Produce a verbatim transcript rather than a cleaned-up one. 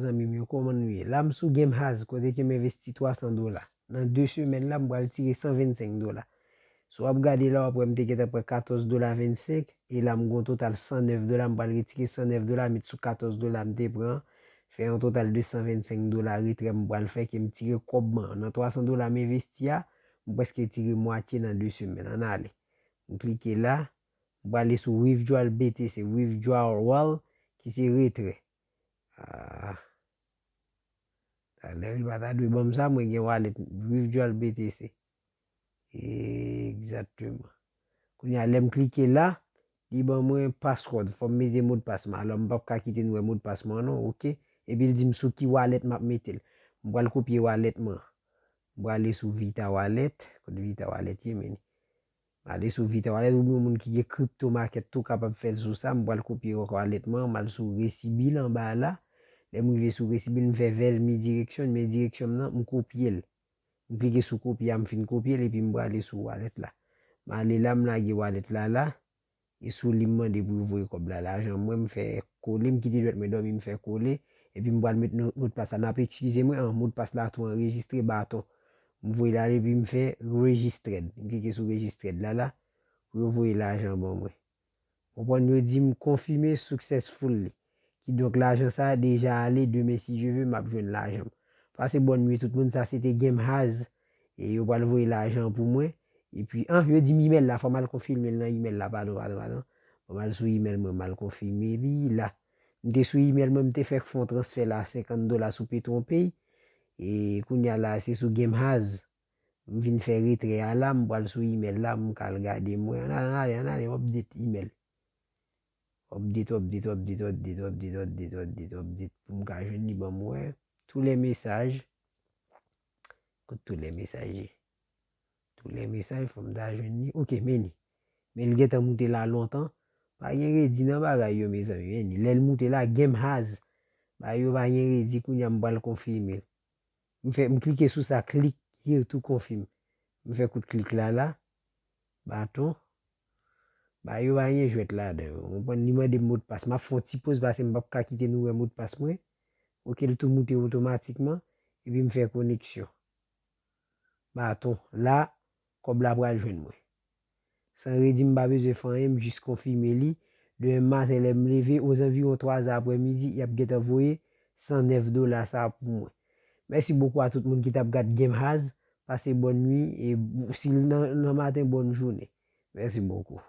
Zanmi m yo, kòman nou ye? La m sou Game Has, kote ke m envesti twa san dola. Nan de semèn la, m pral tire san vennsenk dola. Si w ap gade la, w ap wè m te gentan pran katòz dola vennsenk, e la m gon total san nèf dola, m pral retire san nèf dola, met sou katòz dola m te pran, fè yon total de san vennsenk dola retrè m pral fè ke m tire kòb mwen. Nan twa san dola m envesti a, m prèske tire mwatye nan de semèn. Ann ale. M klike la, m prale sou Withdrawal B T C, Withdrawal, ki se retrè. Ah. Talè, li pa ta dwe ban m sa, mwen gen wallet Withdrawal B T C. Egzakteman. Kounye a, lè m klike la, li ban mwen password, fò m mete modpas mwen. Alò, m p ap ka kite nou wè modpas mwen an non, oke? Epi l di m sou ki wallet m ap mete l. M pral kopye wallet mwen. M prale sou Vita Wallet, kot Vita Wallet ye, men m ale sou Vita Wallet, oubyen yon moun ki gen crypto market tou kapab fè l sou sa. M pral kopye wallet mwen, m al sou Resi Bill anba la. Lè m rive sou Resi Bill, m fè verify direction, men direksyon m nan, m kopye l. M klike sou kopye a, m fin kopye l, epi m prale sou wallet la. M ale la, m lage wallet la la. E sou li m mande pou yo voye kòb la, lajan mwen, m fè kole, m kite dwèt mwen dòmi, m fè kole, epi m pral met no-, modpas la. N ap eskize mwen, an, modpas la tou anrejistre, baton. M voye l ale, epi m fè registered. M klike sou registered la, la, pou yo voye lajan ban mwen. Konprann, yo di m konfime successfully. Kidonk, lajan sa a deja ale, demen, si Dye ve, m ap jwenn lajan m. Pase bòn nwi, tout moun, sa se te Game Has. E yo pral voye lajan pou mwen. Epi, an, yo di m email la, fò m al konfime l nan email la, padon, padon, padon. Fò m al sou email mwen, m al konfime li la. M te sou email mwen, m te fèk fè yon transfè la, senkant dola sou PetronPay. E kounye a la, se sou Game Has. M vin fè retrè a la, m pral sou email la, m ka al gade mwen. Ann ale, ann ale, ann ale, m update email. Update, update, update, update, update, update, update, update, pou m ka jwenn li, ban m wè. Tous les messages. Kot tous les messages ye? Tous les messages, fò m ta jwenn li. Oke, men li. Men li gentan moute la lontan. Pa gen redi nan bagay yo, mezanmi. Men li. Lè l moute la, Game Has. Bagay yo pa gen redi, kounye a m pral konfime l. M fè, m klike sou sa, click here to confirm. M fè kout klik la la. Baton. Bagay yo pa gen jwèt ladan yo. Ou konprann, li mande m modpas. M ap fè yon ti poz pase m p ap ka kite nou wè modpas mwen. Oke, l tou moute otomatikman. Epi m fè koneksyon. Baton. La, kòb la pral jwenn mwen. San redi, m pa bezwen fè anyen, m jis konfime li. Demen maten, lè m leve, ozanviwon twa zè aprèmidi, y ap gentan voye san nèf dola sa a pou mwen. Mèsi bokou a tout moun ki t ap gad Game Has. Pase bòn nwi, e si l nan, nan maten, bòn jounen. Mèsi bokou.